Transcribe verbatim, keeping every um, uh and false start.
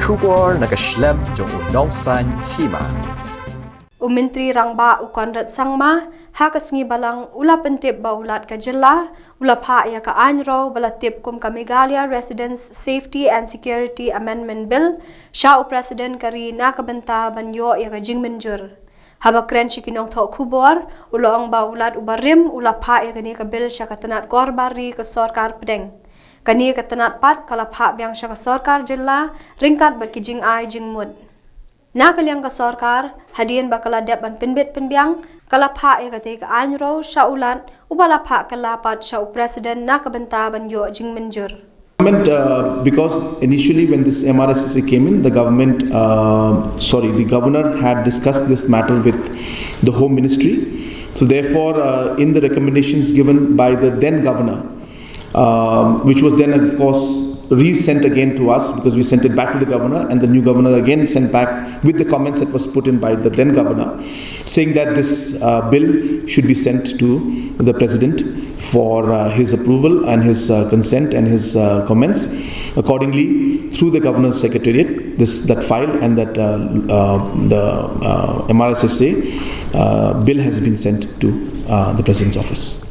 Khubor na ka shlem jong u Nongsaiñ Hima. U Myntri Rangbah u Conrad Sangma ha ka sngi Balang u la pyntip ba u Lat ka Jylla u la phah ïa ka aiñ rew ba la tip kum ka Meghalaya Residents Safety and Security Amendment Bill sha u President ka ri na ka bynta ban ïoh ïa ka jingmynjur. Haba kren sha ki nongthoh khubor, u la ong ba u Lat u barim u la phah ïa kane ka bill sha ka tnat kor bar ri ka sorkar pdeng. Kane ka tnat pat ka la phah biang sha ka sorkar jylla ryngkat bad ki jingai jingmut. Na ka liang ka sorkar, hadien ba ka la dep ban pynbit pynbiang, ka la phah ïa katei ka aiñ rew sha u Lat, uba la phah kylla pat sha u President na ka bynta ban ïoh jingmynjur. Government, uh, because initially when this M R S S A came in, the government, uh, sorry, the governor had discussed this matter with the Home Ministry. So therefore, uh, in the recommendations given by the then governor, um, which was then, of course, resent again to us because we sent it back to the governor, and the new governor again sent back with the comments that was put in by the then governor, saying that this, uh, bill should be sent to the president for, uh, his approval and his, uh, consent and his, uh, comments. Accordingly, through the governor's secretariat, this, that file and that, uh, uh, the, uh, M R S S A, uh, bill has been sent to, uh, the president's office.